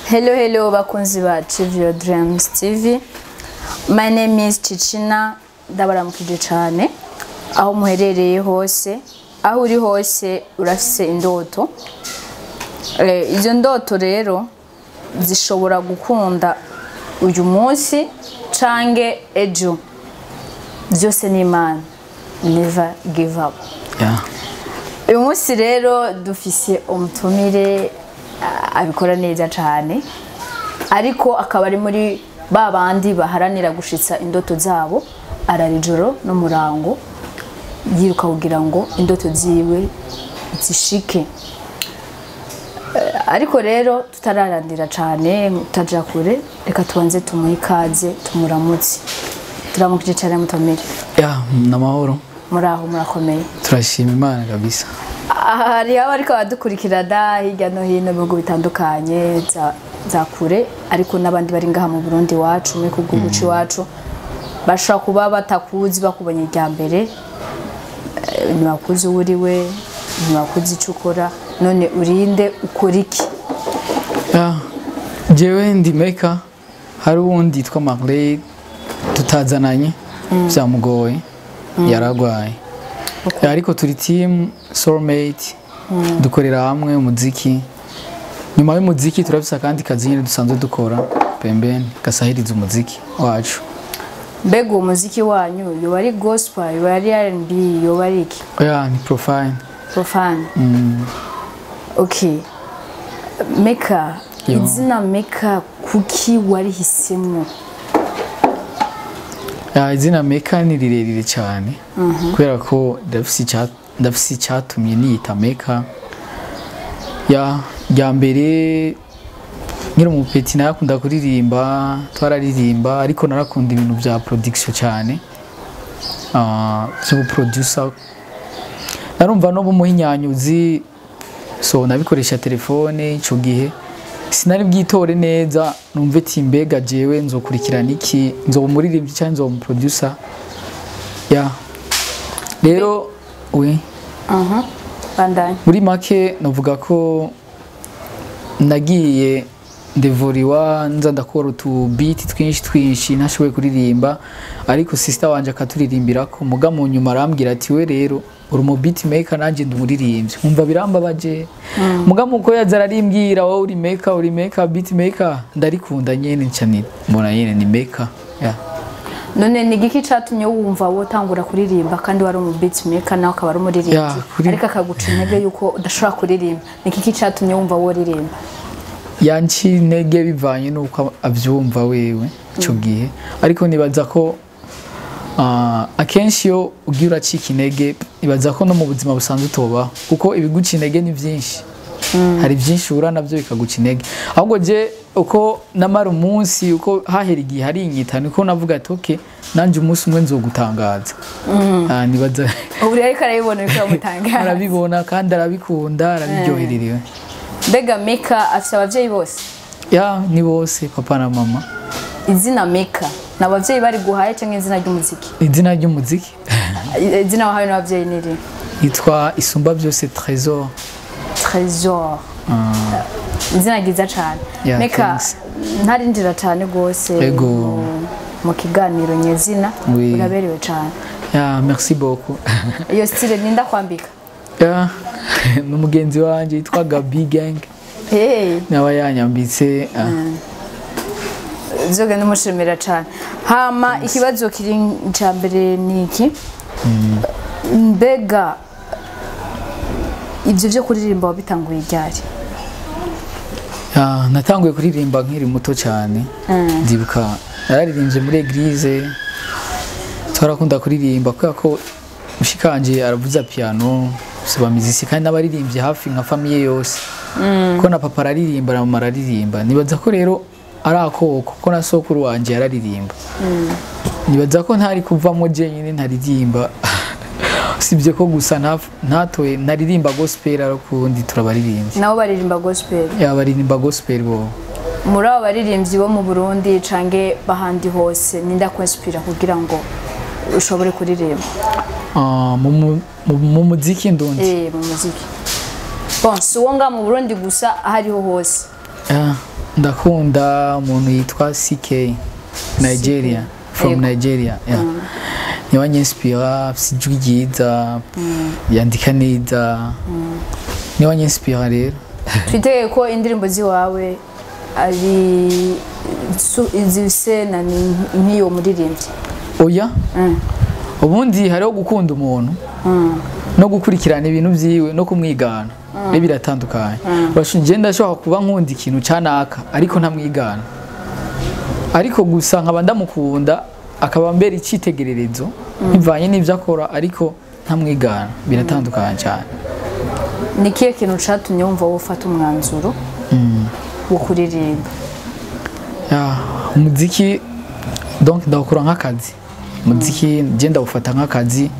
Hello, hello, bakunzi ba Achieve Your Dreams TV. My name is Chichina. Ndabaramukije cyane aho muherereye hose, aho uri hose urafise indoto. Izo ndoto rero zishobora gukunda uyu munsi cange ejo. Byose ni Imana. Never give up. Uyu munsi rero dufise umutumire abikora neza cyane, ariko akaba ari muri ba bandi baharanira gushitsa indoto zabo, arara ijoro n'umurango yiruka kugira ngo indoto ziwe zishike. Ariko rero tutararandira cyane tutaja kure, reka tubanze tumuhe ikaze tumuramutse. Turamukije cyane mutumire. Ya, namahoro. Muraho, murakomeye? Turashima Imana kabisa. Hari abariko badukurikirana hirya no hino mu bihugu bitandukanye za kure, ariko n'abandi bari ngaha mu Burundi wacu, muri kugugu iwacu, bashobora kuba batakuzi, bakubonye irya mbere, ntibakuzi uwo uriwe, ntibakuzi ico ukora. None urinde, ukora iki? Ya, jewe ndi Meka, hari uwundi yitwa Marley tutazananye, byamugoye, yaragwaye. Ariko turi team soulmate, dukorera hamwe umuziki. Nyuma y'umuziki turafise akandi kazi nyene dusanzwe dukora pembeni gasahiriza umuziki wacu. Mbega uwo muziki wanyu yoba ari gospel, yoba ari R&B, yoba ari iki? Oya, ni profane. Profane. Okay. Meka, Yo. izina Meka kuki warihisemwo? Ya, izina Meka ni rirerire cyane kubera ko ndafise icyatumye niyita Meka. Ya, rya mbere nkiri umupeti narakunda kuririmba, twararirimba, ariko narakunda ibintu bya production cyane, by'ubuproducer. Narumva no bumuhinyanyuzi, so nabikoresha telefone. Ico gihe sinari bwitore neza numve ati mbega jewe nzokurikirana iki, nzoba umuririmbyi cyangwa nzoba umuproducer. Ya, rero we Bandanye. Muri make novuga ko nagiye ndevoriwa, nza ndakora utu beat twinshi twinshi ntashoboye kuririmba, ariko sister wanje akaturirimbirako. Muga mu nyuma arambwira ati: "We rero uri umu beat maker, nanjye ndi umuririmbyi." Nkumva birambabaje, muga muko yaza ararimbwira: "Wowe uri maker, uri maker, beat maker." Ndarikunda nyene, nca mbona nyene ni maker, yeah. None ni igiki catumye wumva wotangura kuririmba kandi wari umu beatmaker, nawe akaba ari umuririmbyi, Ya, ariko akaguca intege yuko udashobora kuririmba? Ni igiki catumye wumva woririmba? Yanci intege bivanye n'uko abyumva wewe icyo gihe, ariko nibaza ko akenshi iyo ugiye uracika intege, nibaza ko no mu buzima busanzwe utobaho, kuko ibiguca intege ni byinshi, hari byinshi uhura nabyo bikaguca intege. Ahubwo je uko namara umunsi, uko hahera igihe hari inyita, niko navuga ati: "Okay, nanjye umunsi umwe nzogutangaza." Nibaza Ubu rero ariko arabibona, biriko biramutangaza. Arabibona kandi arabikunda, arabiryohererewe. Mbega Meka afise abavyeyi bose? Ya, ni bose, papa na mama. Izina Meka ni abavyeyi bari guhaye canke izina ry'umuziki? Izina ry'umuziki. Izina wahawe n'abavyeyi ni irihe? Yitwa Isumba Byose Trésor. Trésor, izina ryiza cane. Yeah, Meka, thanks. ntarindira cane rwose Ego. mu kiganiro nyezina. Oui. Uraberewe cane. Ya, merci beaucoup. Iyo style ninda kwambika? Ya, n'umugenzi wanje yitwa Gabi Gang. Hey. Nawe yanyambitse. Nzoga ndamushimira cane. Hama ikibazo kiri ca mbere ni iki: mbega ibyo byo kuririmba wabitanguye ryari? Ya, natanguye kuririmba nkiri muto cyane. Ndibuka nararirimbye muri église, twarakunda kuririmba kubera ko mushikanje aravuza piano, siba muziki, kandi n'abaririmbyi hafi nka famille yose, ko na papa araririmba na mama araririmba. Nibaza ko rero ari akoko, ko na sokuru wanje yararirimba. Nibaza ko ntari kuvamo jenyine ntaririmba, sibye ko gusa ntatoye ntaririmba gospel, ariko ubundi turabaririmbyi. Nabo baririmba gospel? Yabaririmba gospel bo. Muri abo baririmbyi bo mu Burundi cange bahandi hose, ninda kwinspira kugira ngo ushobore kuririmba? Ah, mu muziki ndundi? Eh, mu muziki. Bon, si uwo ngaha mu Burundi gusa, aho ariho hose. Ah, Ndakunda umuntu yitwa CK, Nigeria, from Yego. Nigeria, yeah. Niwe anyinspira, afise ijwi ryiza, yandika neza, niwe anyinspira rero. Twitege ko indirimbo ziwawe ari zifise na nk'iyo muririmbyi? Oya. Ubundi hariho gukunda umuntu no gukurikirana ibintu vyiwe no kumwigana, rero biratandukanye. Njye ndashobora kuba nkunda ikintu canaka ariko ntamwigana, ariko gusa nkaba ndamukunda, akaba mbera icitegererezo bivanye n'ivyo akora, ariko ntamwigana, biratandukanye cyane. Ni ikihe kintu catumye wumva wofata umwanzuro wo kuririmba? Ya, umuziki donc ndawukora nk'akazi. Umuziki njye ndawufata nk'akazi,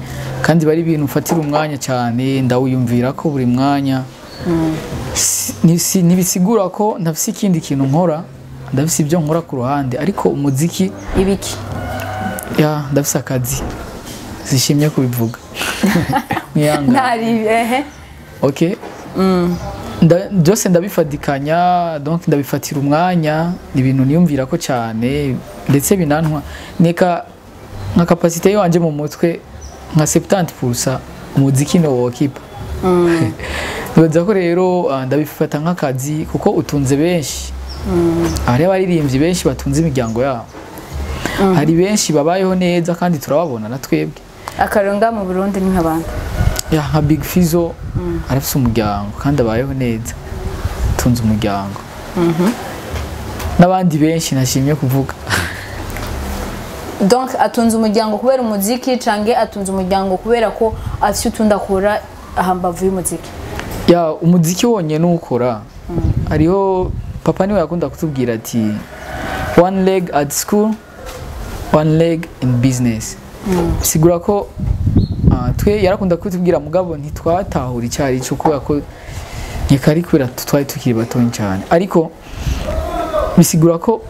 kandi bari ibintu ufatira umwanya cyane, ndawiyumvira ko buri mwanya. Ntibisigura ko ntafise ikindi kintu nkora, ndafise ibyo nkora ku ruhande, ariko umuziki. Ibiki? Ya, ndafise akazi, zishimye kubivuga. Mwihangane. Ntari ehe. Ok. Byose ndabifatikanya, donc ndabifatira umwanya, ni ibintu niyumvira ko cyane, ndetse binantwa neka nka capacité yanje mu mutwe nka 70% umuziki ni wokipa. Nibaza ko rero ndabifata nk'akazi kuko utunze benshi. Hari abaririmbyi benshi batunze imiryango yabo, hari benshi babayeho neza kandi turababona na twebwe. Akaronga mu Burundi ni nk'abantu? Ya, nka Big Fizzo arafise umuryango kandi abayeho neza, atunze umuryango, n'abandi benshi nashimye kuvuga. Donc atunze umuryango kubera umuziki, canke atunze umuryango kubera ko afise utundi akora ahambavu y'umuziki? Ya, umuziki wonyene uwukora, hariho papa niwe yakunda kutubwira ati: "One leg at school, one leg in business." Bisigura ko twe yarakunda kutubwira, mugabo ntitwatahura icyo cyo, kubera ko nkeka ari kubera twari tukiri batoyi cyane, ariko bisigura ko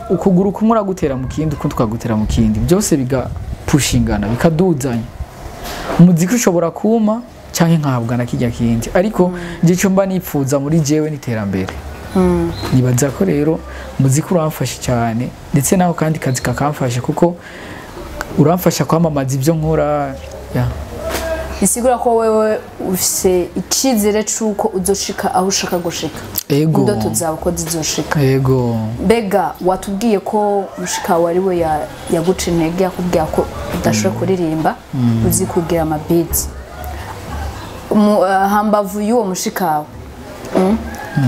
ukuguru kumwe uragutera mu kindi, ukundi ukagutera mu kindi, byose bigapushingana, bikaduzanya. Umuziki ushobora kuma cyangwa nkahabwa na kijya kindi, ariko njye icyo mba nipfuza muri jewe n'iterambere. Nibaza ko rero umuziki uramfasha cyane, ndetse naho kandi kazi kakamfasha kuko uramfasha kwamamaza ibyo nkora, ya. Bisigura ko wewe ufise icizere c'uko uzoshika aho ushaka gushika? Ego. Indoto zawe ko zizoshika? Ego. Mbega watubwiye ko mushika wawe ari we yaguca intege, yakubwira ko udashoboye kuririmba, uzi kugira amabiti. Hambavu y'uwo mushikawe,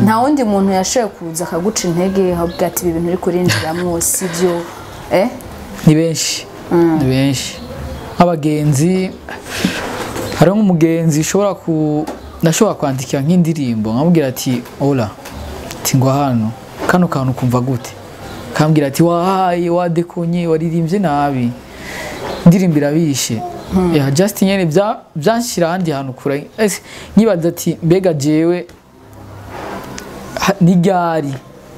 nta wundi muntu yashoboye kuza akaguca intege, akakubwira ati: "Ibi bintu uri kurinjiramwo sibyo"? Ni benshi, ni benshi. Nk'abagenzi, hariho nk'umugenzi ushobora ku ndashobora kwandikira nk'indirimbo, nkamubwira ati: "Ola," ati: "Ngo hano kano kantu kumva gute?" Kambwira ati: "Wahaye wadekonye, waririmbye nabi, indirimbo irabishe." Yeah, just nyene byanshira ahandi hantu kure. Ese nkibaza ati: "Mbega jewe ni ryari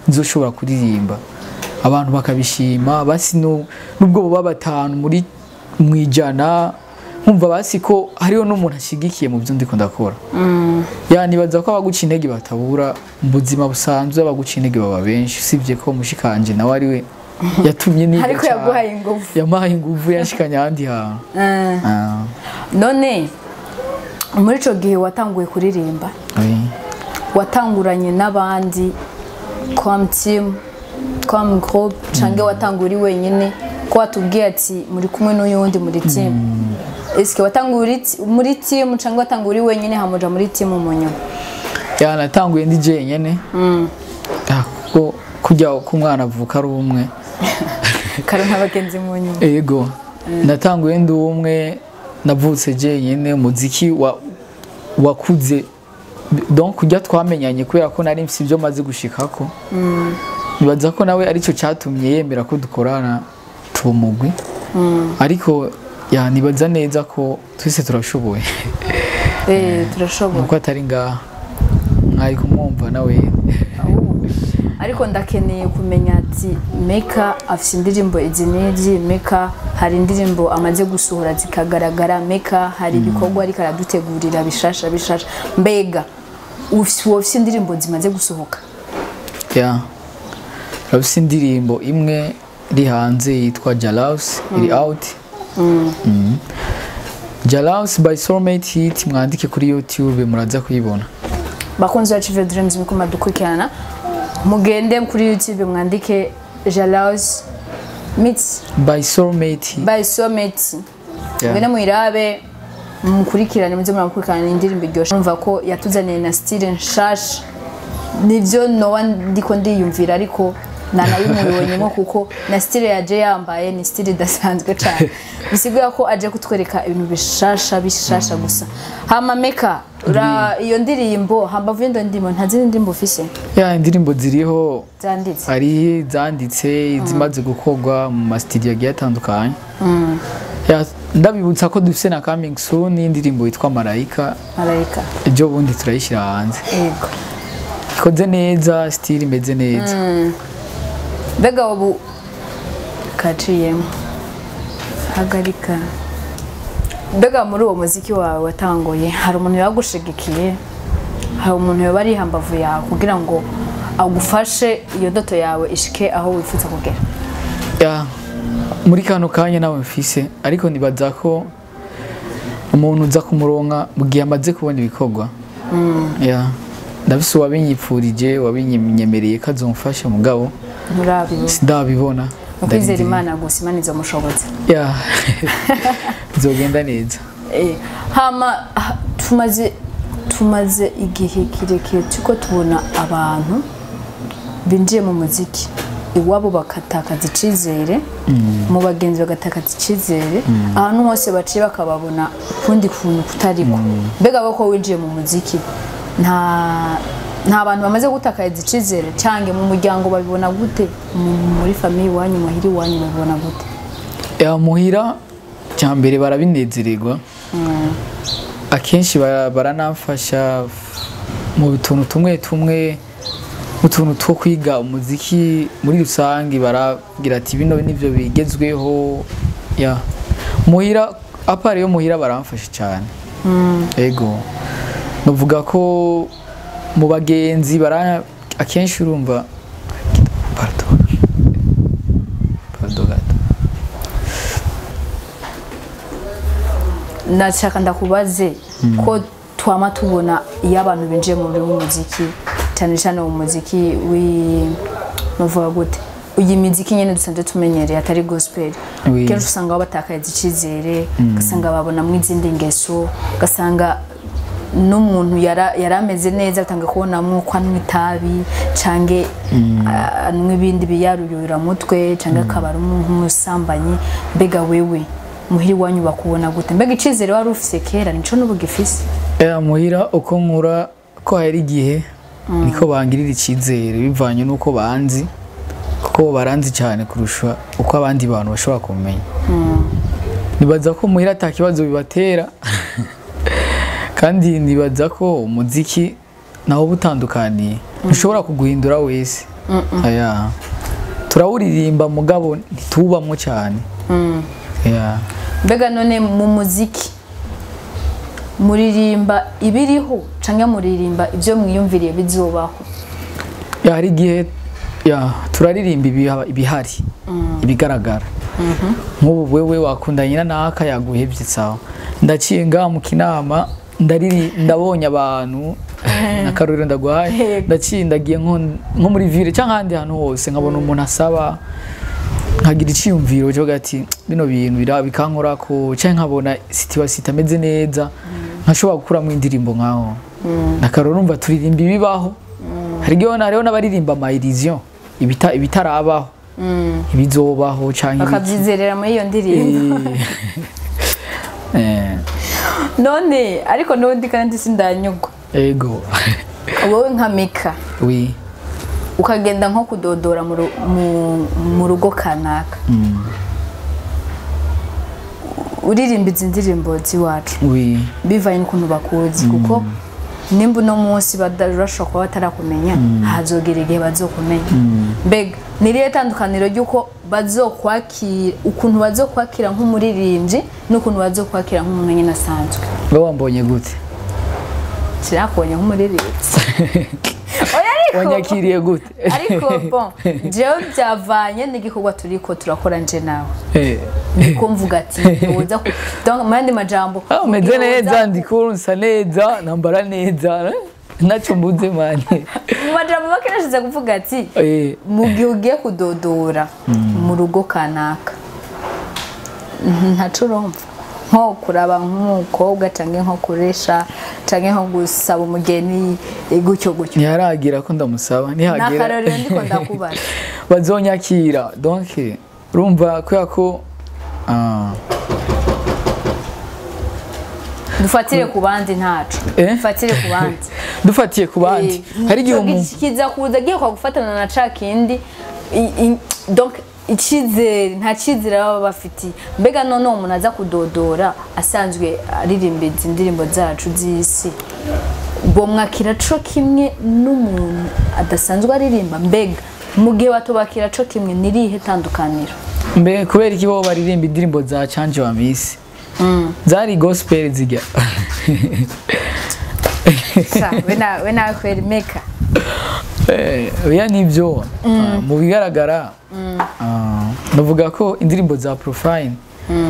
nzoshobora kuririmba abantu bakabishima?" Basi nubwo boba batanu muri mwijana, nkumva basi ko hariho n'umuntu ashigikiye mu byo ndiko ndakora. Ya, nibaza ko abaguca intege batabura mu buzima busanzwe, abaguca intege baba benshi, usibye ko mushikanje nawe ari we yatumye niga Ariko cane. Yaguhaye ingufu. Yampaye ingufu, yanshikanye ahandi hantu. Ah, None muri ico gihe watanguye kuririmba, oui. watanguranye n'abandi comme team, comme groupe, canke watanguye uri wenyine? Ko watubwiye ati muri kumwe n'uyundi muri team, eske watanguye muri team, canke watanguye uri wenyine hamuja muri team mu nyuma? Ya, natanguye ndi jenyene. Ah, kuko kujya ko umwana avuka ari umwe. Karonka abagenzi mu nyuma. Ego, natanguye ndi umwe, navutse jenyine. Umuziki wa wakuze, donc kujya twamenyanye kubera ko nari mfise ibyo maze gushikako. Nibaza ko nawe aricyo cyatumye yemera ko dukorana, tuba umugwi. Ariko ya, nibaza neza ko twese turashoboye. Eh, turashoboye. Nuko atari ngaha, mwari kumwumva nawe. Ariko ndakeneye kumenya ati Meka afite indirimbo izi n'izi, Meka hari indirimbo amaze gusohora zikagaragara, Meka hari ibikorwa ariko aradutegurira bishasha bishasha. Mbega ufise indirimbo zimaze gusohoka? Ya. Urafise indirimbo imwe iri hanze yitwa Jalaus, iri out. Jalaus by Soulmate Hit, mwandike kuri YouTube muraza kuyibona. Bakunzi ba Achieve Your Dreams, muriko muradukurikirana, mugende kuri YouTube mwandike Jalaus Meets by Soulmate Hit. By Soulmate. Yeah. Mugende muyirabe, mukurikirane, muze murakurikirana indirimbo iryoshe. Urumva ko yatuzaniye na style nshasha, nivyo noba ndiko ndiyumvira, ariko nanabimubonyemo kuko na style yaje yambaye ni style idasanzwe cyane, bisigura ko aje kutwereka ibintu bishasha bishasha gusa. Hama Meka, iyo ndirimbo, hambavu y'indo ndirimbo, nta zindi ndirimbo ufise? Ya, indirimbo ziriho. Zanditse? Hari zanditse, izimaze gukorwa mu masitidiyo agiye atandukanye. Ya, ndabibutsa ko dufise na coming soon y'indirimbo yitwa Marayika. Marayika. Ejo bundi turayishyira hanze. Ikoze neza, style imeze neza. Mbega ubu kaciyemo hagarika, mbega muri uwo muziki wawe watanguye, hari umuntu yagushigikiye, hari umuntu yoba ari hambavu yawe kugira ngo agufashe iyo ndoto yawe ishike aho wifuza kugera? Ya, muri kano kanya nawe mfise, ariko nibaza ko umuntu uza kumuronka mu gihe amaze kubona ibikorwa. Ya, ndafise uwabinyipfurije, wabinyemereye ko azomfasha, mugabo nturabibona. Sindabibona. Ukwizera. Ndarindiriye. Imana gusa, Imana izomushobotse. Ya, bizogenda neza. Hama tumaze igihe kirekire turiko tubona abantu binjiye mu muziki, iwabo bakatakaza icizere, mu bagenzi bagatakaza icizere, ahantu hose baciye bakababona ukundi kuntu kutariko. Mbega bo ko winjiye mu muziki, nta bantu bamaze gutakaza icizere, canke mu muryango babibona gute? Muri famille iwanyu, muhira iwanyu babibona gute? Ya, muhira cya mbere barabinezererwa, akenshi baranamfasha mu tuntu tumwe tumwe, mu tuntu two kwiga umuziki muri rusange, baragira ati bino nivyo bigezweho. Ya, muhira, à part yo muhira baramfasha cyane. Ego, novuga ko mu bagenzi bara akenshi, urumva, pardon, pardon gato. Nashaka ndakubaze ko twama tubona iyo abantu binjiye muri muziki, cyane cyane mu muziki wi novuga gute, iyi miziki nyene dusanzwe tumenyereye atari gospel, kenshi usanga batakaye icyizere, ugasanga babonamwo izindi ngeso, ugasanga n'umuntu yari ameze neza atanga kubonamwo ko anywa itabi canke anywa ibindi biyaruyura mutwe, canke akaba ari nk'umusambanyi. Mbega wewe muhira iwanyu bakubona gute? Mbega icizere wari ufise kera nico n'ubu gifise? Muhira uko nkura, ko hari igihe niko bangirira icyizere bivanye n'uko banzi, kuko baranzi cyane kurusha uko abandi bantu bashobora kumenya. Nibaza ko muhira ata kibazo bibatera, kandi nibaza ko umuziki nawo butandukaniye ntushobora kuguhindura wese. Aya, turawuririmba mugabo ntituwubamwo cyane. Ya. Mbega none mu muziki muririmba ibiriho canke muririmba ibyo mwiyumviriye bizobaho? Ya, hari igihe, ya, turaririmba ibihari, ibigaragara. Nk'ubu wewe wakundanye na naka, yaguhevye, sawa, ndaciye ngaha mu Kinama, ndariri, ndabonye abantu, akarorero ndaguhaye, ndaciye ndagiye nko muri ville cyangwa ahandi hantu hose, nkabona umuntu asaba, nkagira iciyumviro cyo ati bino bintu bikankorako, cyangwa nkabona situation itameze neza, nkashobora gukuramo indirimbo nkaho. Nakarorero, urumva turirimba ibibaho. Hari igihe hariho n'abaririmba ama illusion, ibitarabaho, ibizobaho canke ibiki. Bakabyizerera muri iyo ndirimbo. None ariko n'ubundi kandi sindanyugwa. Ego. Wowe nka Mika, Oui. ukagenda nko kudodora mu rugo kanaka, uririmba izi ndirimbo z'iwacu, bivanye n'ukuntu bakuzi, kuko nimba uno munsi bashobora kuba batarakumenya, hazogera igihe bazokumenya. Mbega ni irihe tandukaniro ry'uko bazokwakira, ukuntu bazokwakira nk'umuririmbyi n'ukuntu bazokwakira nk'umuntu nyine asanzwe? Ngo wambonye gute? Sinakubonye nk'umuririmbyi, oya. Wanyakiriye gute? Ariko bon, jewe byavanye n'igikorwa turiko turakora nje nawe. Niko mvuga ati woza donc mu yandi majambo meze neza, ndikuru nsa neza, nambara neza, ntacyo mbuze mani. Mu majambo make nashize kuvuga ati mu gihe ugiye kudodora mu rugo kanaka ntaco urumva nko kuraba nk'umukobwa canke nko kuresha canke nko gusaba umugeni gutyo gutyo. Ntiharagira ko ndamusaba, nihagera nakarorero ndiko ndakubaza bazonyakira. Donc urumva kubera ko dufatire ku bandi ntaco. Dufatire ku bandi. Dufatiye ku bandi. Hari igihe umuntu kiza kuza giye kwa gufatana na ca kindi donc icyizere nta cyizere baba bafitiye. Mbega none uwo muntu aza kudodora asanzwe aririmba izi ndirimbo zacu z'isi, bomwakira co kimwe n'umuntu adasanzwe aririmba? Mbega mu gihe batobakira co kimwe nirihe tandukaniro? Mbe kubera iki bo baririmba indirimbo za Canje wa Misi zari gospel zijya? Sa we na kweri meka. Oya nivyo mu bigaragara navuga ko indirimbo za Profine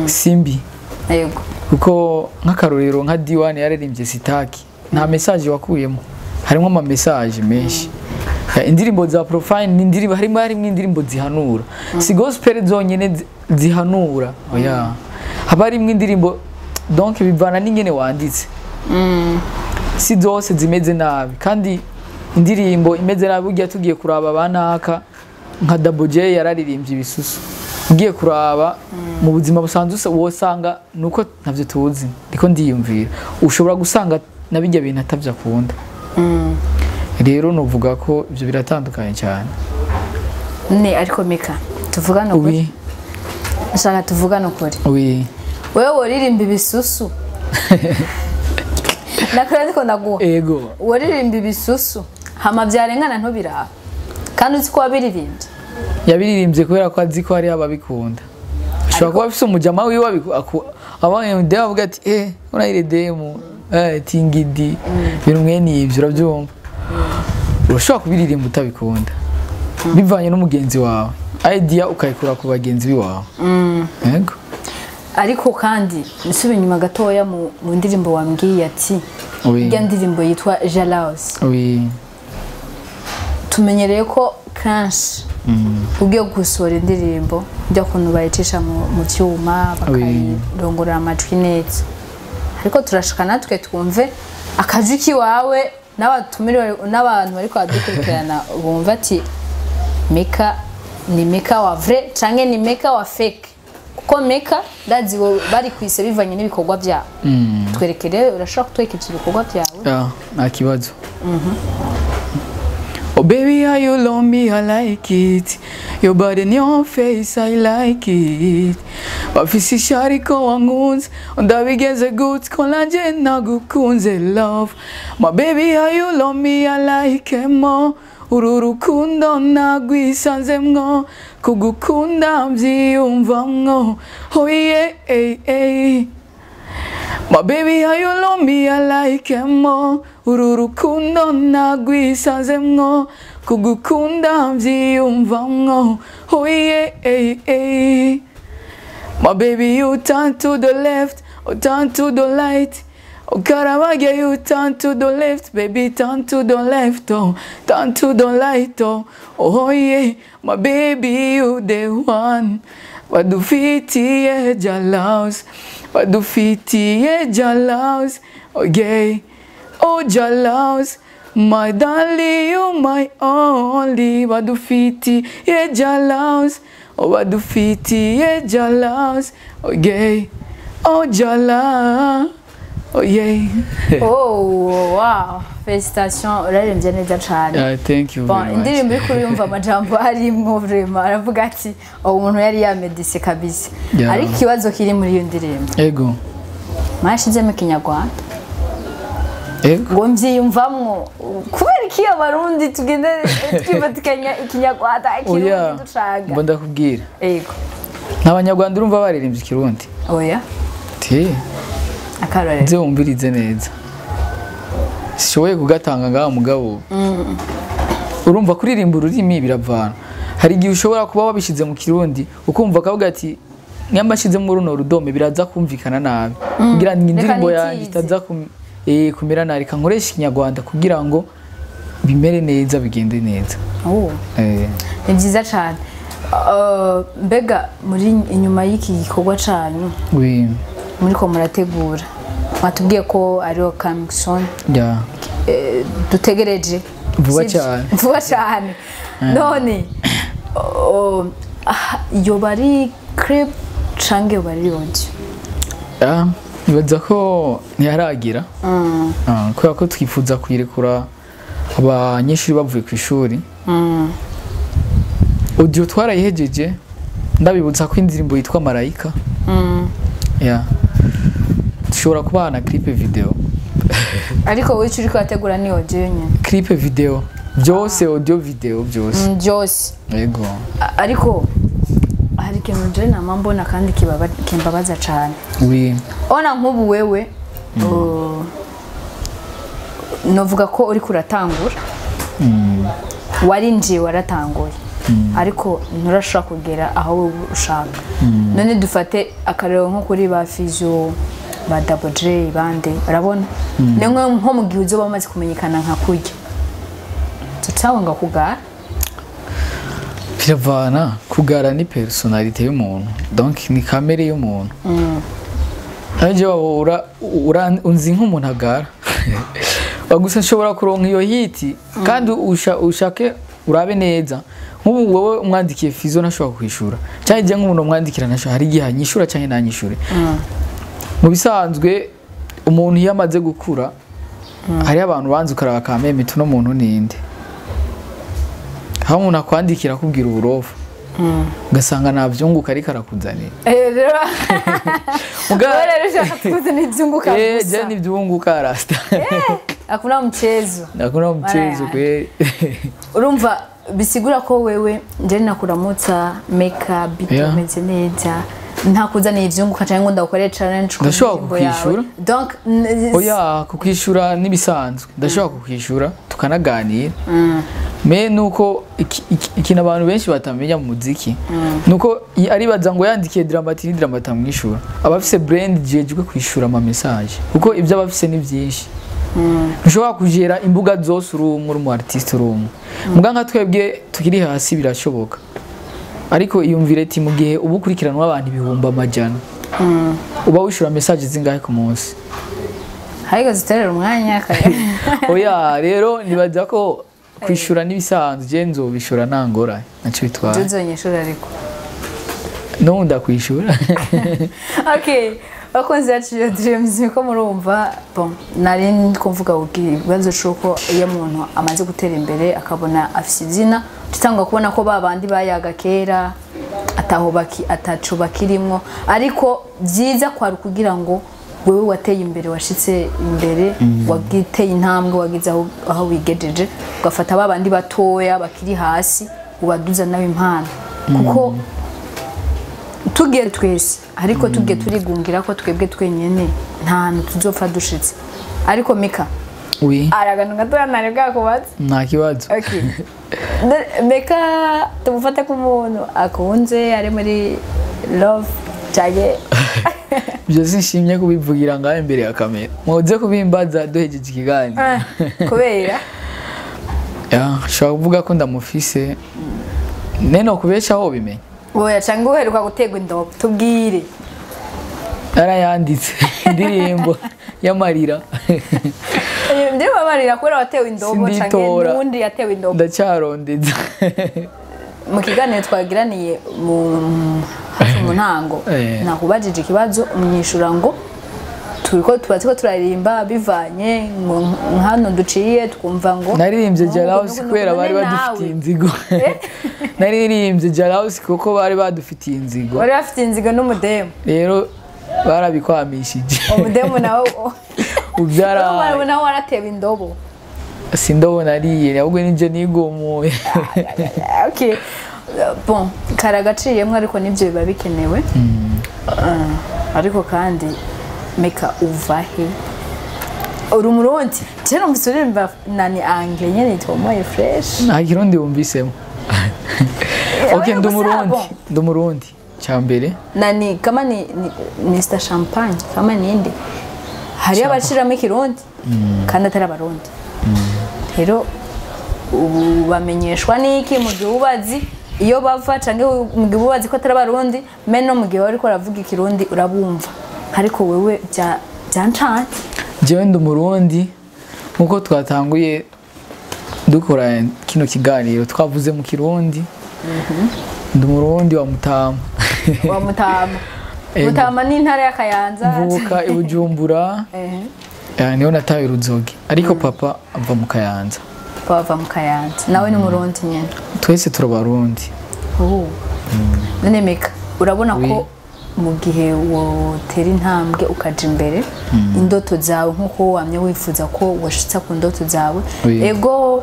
simbi. Yego. Kuko nk'akarorero nka D1 yaririmbye Sitaki, nta message wakuyemo, harimo ama message menshi. Indirimbo za Profine ni indirimbo harimo indirimbo zihanura, si gospel zonyene zihanura, oya haba harimo indirimbo donc bivana n'ingene wanditse. Si zose zimeze nabi, kandi indirimbo imeze nabi ugiye tugiye kuraba abanaka nka Double J yararirimbye ibisusu, ugiye kuraba mu buzima busanzwe wosanga nuko ntavyo tuzi, ndiko ndiyumvira ushobora gusanga nabijya bintu atavya akunda. Rero novuga ko ivyo biratandukanye cyane. Ne ariko Mika tuvugana ukuri. Nshaka tuvugana ukuri. Oui. Wewe waririmba ibisusu. Nakora ndiko ndaguha. Ego. Waririmba ibisusu hama byarengana ntubiraba. Kandi uzi ko wabiririmbye. Yabiririmbye kubera ko azi ko hari ababikunda. Ushobora kuba afise umujama wiwe abanye ndeba avuga ati urayire demo tingidi ibintu mwene ivyo urabyumva. Urashobora kubiririmba utabikunda bivanye n'umugenzi wawe, idea ukayikura ku bagenzi biwawe. Yego. Ariko kandi nsubiye inyuma gatoya mu ndirimbo wambwiye ati irya ndirimbo yitwa Jalaos. Oui. Tumenyereye ko kenshi ugiye gusohora indirimbo ujya kuntu bayicisha mu cyuma bakayirongorera amajwi neza, ariko turashaka natwe twumve akajwi kiwawe n'abatumire n'abantu bariko badukurikirana bumva ati Mika ni Mika wa vrai canke ni Mika wa fake, kuko Mika ndazi bari kwise bivanye n'ibikorwa byawe. Twerekere, urashaka kutwereka ivyo bikorwa byawe? Nta kibazo. Oh baby, how you love me, I like it. Your body and your face, I like it. Bafisi shariko wangunze, ndabigeze good kolanje nagukunze love. My baby, how you love me, I like it more. Uru rukundo nagwisanzemwo, kugukunda mbyiyumvamwo. Oh yeah, hey, hey. My baby, how you love me, I like it more. Uru rukundo nagwisanzemwo, kugukunda mbyiyumvamwo. Oh yeah, hey, hey. My baby, you turn to the left, or turn to the right. Oh Karamage, you turn to the left, baby, turn to the left, oh, turn to the right, oh, oh yeah, my baby, you the one. Badufitiye jalaus, badufitiye jalaus, oh yeah, oh jalaus, my darling, you my only. Badufitiye jalaus, oh badufitiye jalaus, oh yeah, oh jalaus. Oh yeah. Oh wow, félicitations, uraririmbye neza cyane. Thank you very much. Indirimbo iri kuriyumva amajambo arimo vraiment aravuga ati uwo muntu yari yamedise kabisa. Ariko ikibazo kiri muri iyo ndirimbo. Ego. Mwashizemo ikinyarwanda. Ego. Ngo mbyiyumvamwo kubera iki abarundi tugende twibatikanya ikinyarwanda ikirundi ducaga. Mba ndakubwira. Ego. N'abanyarwanda urumva baririmbye ikirundi. Oya. Ti. Akarorero. Nze wumvirize neza. Sishoboye kugatanga ngaha mugabo. Urumva kuririmba ururimi biravana. Hari igihe ushobora kuba wabishize mu Kirundi ukumva akavuga ati nyamba shize muri runo rudome biraza kumvikana nabi, kugira ngo indirimbo yanjye itaza kumera nabi, reka nkoreshe Ikinyarwanda kugira ngo bimere neza, bigende neza. Ni byiza cyane. Mbega muri inyuma y'iki gikorwa cyanyu muri ko murategura, mwatubwiye ko ariyo coming soon. Dutegereje vuba cyane. Vuba cyane. None yoba ari clip canke yoba ari audio? Nibaza ko ntiharagira, kubera ko twifuza kuyirekura abanyeshuri bavuye ku ishuri. Audio twarayihejeje, ndabibutsa ko indirimbo yitwa Marayika. Dushobora kubaha na clip video. Ariko wowe icyo uriko urategura ni audio nyine? Clip video byose, audio video byose. Byose. Yego. Ariko hari ikintu je nama mbona kandi kimbabaza cyane. Ona nk'ubu wewe novuga ko uri kuratangura, warinjiye waratanguye, ariko nturashobora kugera aho wowe ushaka. None dufate akarero nko kuri ba Fizzo, ba Double J, bande, urabona ni nko mu gihe uzoba umaze kumenyekana nka kurya tutawanga kugara. Biravana, kugara ni personality y'umuntu, donc ni kamere y'umuntu. Nanje unzi nk'umuntu agara gusa nshobora kuronka iyo hiti kandi ushake urabe neza. Nk'ubu wowe umwandikiye Fizzo ntashobora kwishura, cyangwa igihe nk'umuntu umwandikira ntashobora, hari igihe anyishura cyangwa ntanyishure. Mu bisanzwe umuntu iyo amaze gukura, hari abantu banze ukaraba kameme tuno muntu ninde. Aho umuntu akwandikira akubwira uburofa, ugasanga navyunguka ariko arakuzanira. Je nivyunguka rasta. Hakuna mchezo. Hakuna mchezo kweli. Urumva bisigura ko wewe nje nakuramutsa makeup bitumeze neza, ntakuzaniye ivyunguka cyangwa ngo ndakore challenge ku ndirimbo yawe. Donc oya, kukwishura nibisanzwe, ndashobora kukwishura tukanaganira. Me nuko ikintu abantu benshi batamenya mu muziki nuko aribaza ngo yandikiye Drama-T ni Drama-T amwishura. Abafise brand jejwe kwishura ama message, kuko ibyo abafise ni byinshi. Ntushobora kujera imbuga zose uri umwe, uri umu artiste uri umwe. Muga nka twebwe tukiri hasi birashoboka, ariko iyumvire ati mu gihe uba ukurikiranwa abantu 100,000, uba wishura message zingahe ku munsi? Hayiga ziterera umwanya kare. Oya rero nibaza ko kwishura nibisanzwe, je nzobishura nangora naco bitwaye. Nzonyishura ariko no ndakwishura. Okay, bakunzi bacu Dreams ko murumva, bon nari kuvuga ikibazo cy'uko iyo umuntu amaze gutera imbere akabona afise izina, tutangwa kubona ko babandi bayaga kera ataho baki ataco bakirimwo, ariko byiza kwari kugira ngo wewe wateye imbere, washitse imbere, wagiteye intambwe, wagize aho wigejeje, ugafata babandi batoya bakiri hasi ubaduza nawe impano, kuko tugiye twese ariko tugiye turigungira ko twebwe twenyene nta hantu tuzopfa dushitse. Ariko Mika araganu gatoya nari bwakubaza. Nta kibazo. Okay. Mika tumufate ku muntu akunze ari muri love cyane. Ibyo sinshimye kubivugira ngaho imbere ya kamera, muze kubimbaza duhejeje ikiganiro. Kubera nshobora kuvuga ko ndamufise neno kubeshaho bimenye. Oya cyangwa uheruka gutegwa indobo tubwire. Narayanditse indirimbo y'amarira. Ndirimbo y'amarira kubera watewe indobo cyangwa n'undi yatewe indobo? Ndacyarondeza. Mu kiganiro twagiraniye mu ntango nakubajije ikibazo umwishura ngo turiko tuba turaririmba bivanye hano duciye twumva ngo naririmbye Jalhouse kubera bari badufitiye inzigo. Naririmbye Jalhouse kuko bari badufitiye inzigo. Bari bafitiye inzigo n'umudemu. Rero barabikwamishije. Umudemu nawe ubyara nawe waratewe indobo. Sindobo nariye ahubwo ninje nigomuye. Okay. Bon, karagaciyemwe ariko nivyo biba bikenewe. Ariko kandi Mika uvahe? Uri umurundi? Je numvise uririmba nani anglais nyene itomoye fresh. Nta kirundi wumvisemo. Okay, ndi umurundi, ndi umurundi cyambere. Nani kama ni Mr Champagne kama ninde hari abashiramo ikirundi kandi atari abarundi. Rero ubu bamenyeshwa niki mu gihe ubazi iyo bava canke mu gihe ubazi ko atari abarundi meno mu gihe bariko baravuga ikirundi urabumva, ariko wewe byancanze. Jewe ndi umurundi nkuko twatanguye dukora kino kiganiro twavuze mu kirundi. Ndi umurundi wa Mutama. Wa Mutama. Mutama ni intara ya Kayanza. Mvuka i Bujumbura. Niho nataye uruzogi. Ariko papa ava mu Kayanza. Papa ava mu Kayanza. Nawe ni umurundi nyene. Twese turabarundi. None Mika, urabona ko mu gihe wotera intambwe ukaja imbere indoto zawe nkuko wamye wifuza ko washitsa ku ndoto zawe, ego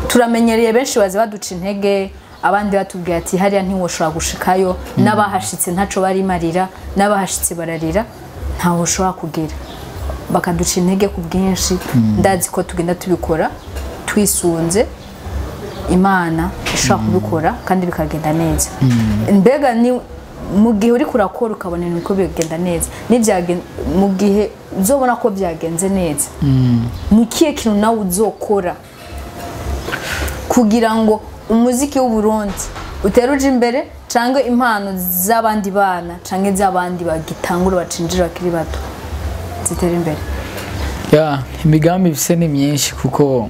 turamenyereye benshi baza baduca intege, abandi batubwira ati hariya ntiwoshobora gushikayo, n'abahashitse ntaco barimarira, n'abahashitse bararira, ntaho ushobora kugera, bakaduca intege ku bwinshi. Ndazi ko tugenda tubikora twisunze Imana ishobora kubikora kandi bikagenda neza. Mbega ni mu gihe uri kurakora ukabona ibintu ko bigenda neza, mu gihe uzobona ko byagenze neza, ni kihe kintu nawe uzokora kugira ngo umuziki w'u Burundi uteruje imbere canke impano z'abandi bana canke z'abandi bagitangura bacinjira bakiri bato zitera imbere? Ya, imigambi ifise ni myinshi kuko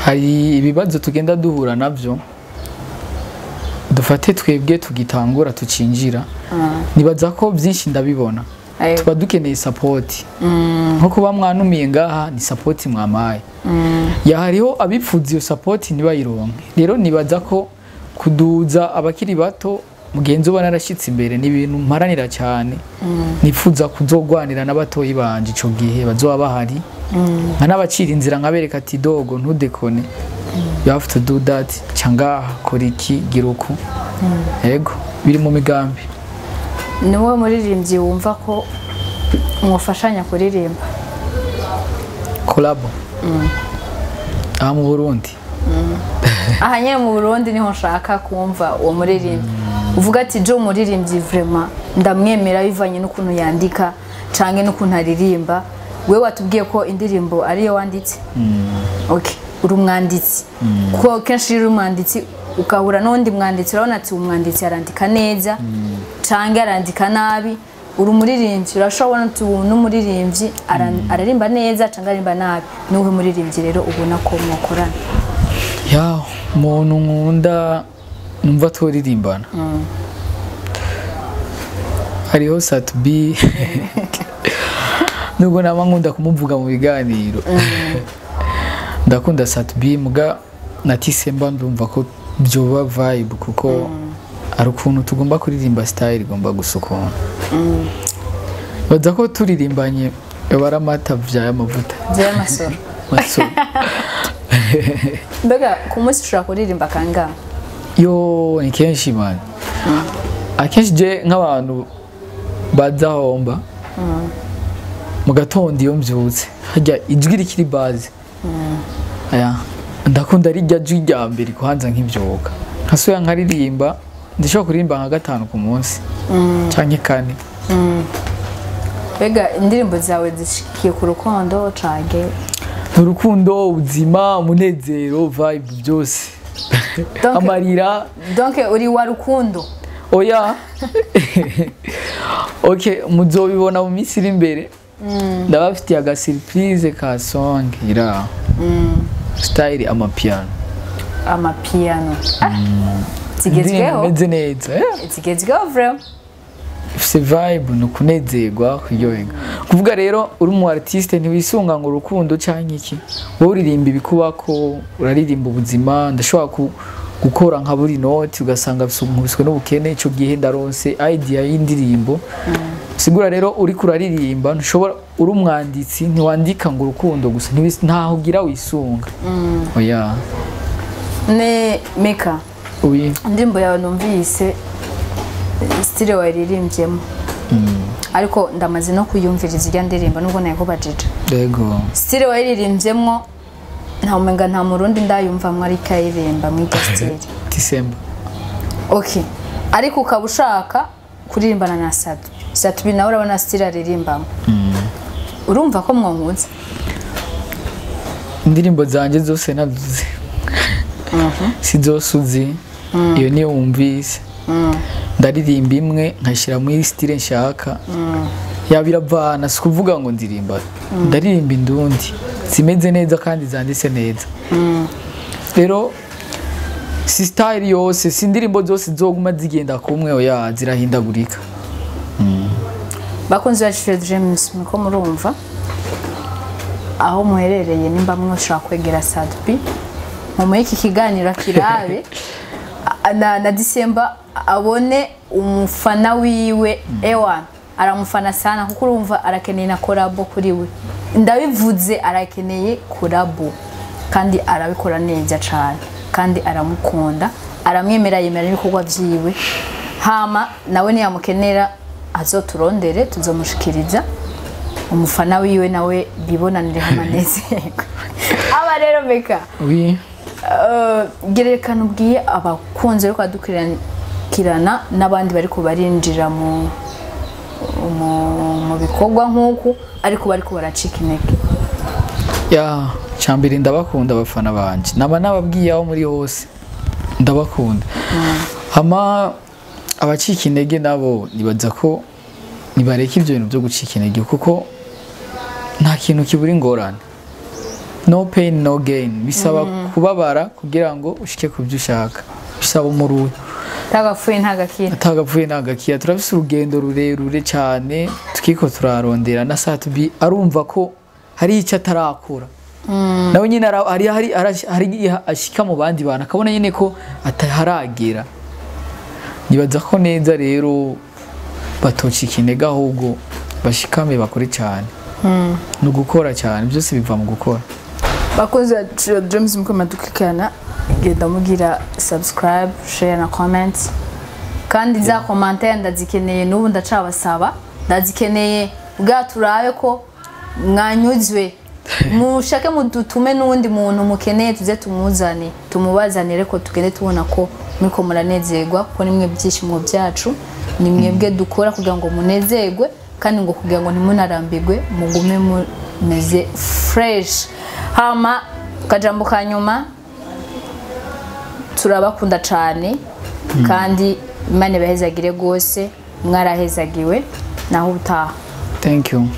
hari ibibazo tugenda duhura navyo. Dufate twebwe tugitangura tucinjira, nibaza ko byinshi ndabibona. Tuba dukeneye support. Nko kuba mwanumiye ngaha ni support mwamaye. Ya hariho abipfuza iyo support ntibayironke. Rero nibaza ko kuduza abakiri bato mugenzi ubona narashitse imbere ni ibintu mparanira cyane. Nifuza kuzogwanira n'abatoyi banje ico gihe bazoba bahari. Nka nabacira inzira nkabereka ati dogo ntudekone. You have to do that. Changaha kora iki gira uku. Yego biri mu migambi. Niwe muririmbyi wumva ko mwofashanya kuririmba collab? Aha mu Burundi. Aha nyene mu Burundi niho nshaka kumva uwo muririmbyi uvuga ati jo muririmbyi vraiment ndamwemera bivanye n'ukuntu yandika canke n'ukuntu aririmba. Wewe watubwiye ko indirimbo ariyo wanditse. Okay, uri umwanditsi. Kuko kenshi uri umwanditsi ukahura n'undi mwanditsi urabona ati umwanditsi arandika neza canke arandika nabi. Uri umuririmbyi urashobora ati n'umuririmbyi ararimba neza canke aririmba nabi. Nuwe muririmbyi rero ubona ko mwakorana? Ya, umuntu nkunda numva turirimbana. Hariho Sat-B. Nubwo naba nkunda kumuvuga mu biganiro. Ndakunda Sat-B muga na Tisemba ndumva ko byoba vibe kuko ari ukuntu tugomba kuririmba style igomba gusukona. Baza ko turirimbanye baramata vya amavuta. Vya masoro. Masoro. Mbega ku munsi ushobora kuririmba kangahe? Yo, ni kenshi man. Akenshi je nk'abantu bazahomba. Mu gatondo iyo mbyutse harya ijwi rikiri base. Aya ndakunda rijya jwi rya mbere kuhanza nk'ivyoka. Nkasuya nkaririmba, ndishobora kuririmba nka 5 ku munsi. Canke 4. Mbega indirimbo zawe zishikiye ku rukundo canke? Urukundo, ubuzima, umunezero, vibe byose. Amarira. Donc uri wa rukundo? Oya. Okay, muzobibona mu minsi iri imbere. Ndabafitiye aga surprise ka song ira. Style amapiano. Amapiano. Zigezweho. Meze neza. Zigezweho vraiment. Ifise vibe no kunezerwa kuryoherwa. Kuvuga rero uri mu artiste ntiwisunga ngo urukundo canke iki. Wowe uririmba ibikubako, uraririmba ubuzima, ndashobora gukora nka buri note ugasanga nkubiswe n'ubukene, ico gihe ndaronse idea y'indirimbo. Sigura rero uri kuraririmba ntushobora, uri umwanditsi ntiwandika ngo urukundo gusa, ntaho ugira wisunga. Oya. Ne Mika. Oui. Indirimbo yawe numvise style waririmbyemo. Ariko ndamaze no kuyumviriza irya ndirimbo nubwo nayikubajije. Yego. Style wayiririmbyemwo nta umenga nta murundi ndayumvamwo ariko ayiririmba muri iryo style. December. Okay. Ariko ukaba ushaka kuririmbana na Sat-B. Sat-B nawe urabona style aririmbamo. Urumva ko mwonkuze? Indirimbo zanje zose navuze. Si zose uzi. Iyo niyo wumvise. Ndaririmba imwe nkashyira muri style nshaka. Yaba iravana, si kuvuga ngo ndirimba. Ndaririmba indundi zimeze neza kandi zanditse neza. Rero si style yose, si indirimbo zose zoguma zigenda kumwe, oya, zirahindagurika. Bakunzi ba Achieve Your Dreams, muriko murumva aho muherereye, nimba mwoshobora kwegera Sat-B mumuhe iki kiganiro akirabe na December abone umufana wiwe. Ewa, aramufana sana, kuko urumva arakeneye na collabo kuri we. Ndabivuze, arakeneye collabo kandi arabikora neza cane, kandi aramukunda, aramwemera, yemera n'ibikorwa vyiwe. Hama nawe niyamukenera azoturondere, tuzomushikiriza umufana wiwe, nawe bibonanire amanezerwe. Aba rero meka Oui. Gerekana ubwiye abakunzi bariko badukurikirana n'abandi bariko barinjira mu bikorwa nk'uku ariko bariko baracika intege. Ya, cyambere ndabakunda abafana banje. Naba nababwiye aho muri hose. Ndabakunda. Hama abacika intege nabo nibaza ko nibareka ibyo bintu byo gucika intege, kuko nta kintu kibura ingorane. No pain, no gain. Bisaba kubabara kugira ngo ushike ku byo ushaka. Bisaba umuruho. Tagapfuye ntagakira. Atagapfuye ntagakiya. Turafise urugendo rurerure cyane tukiko turarondera, na Sat-B arumva ko hari icyo atarakora. Nawe nyine hari igihe ashika mu bandi bantu akabona nyine ko ataharagera. Nibaza ko neza rero batocika intege, ahubwo bashikame, bakore cyane. Ni ugukora cyane, byose biva mu gukora. Bakunzi ba Achieve Your Dreams, muko madukurikirana, genda mugira subscribe, share na comment, kandi za commentaire ndazikeneye. N'ubu ndacabasaba, ndazikeneye bwa turabe ko mwanyuzwe. Mushake mudutume n'uwundi muntu mukeneye, tuze tumuzane, tumubazanire, ko tugende tubona ko muriko muranezerwa, kuko nimwe byishimo byacu, ni mwebwe dukora kugira ngo munezerwe, kandi ngo kugira ngo ntimunarambirwe, mugume mumeze fresh. Hama kajambo ka nyuma, turabakunda cyane kandi Imana ibahezagire rwose, mwarahezagiwe. Naho ubutaha. Thank you.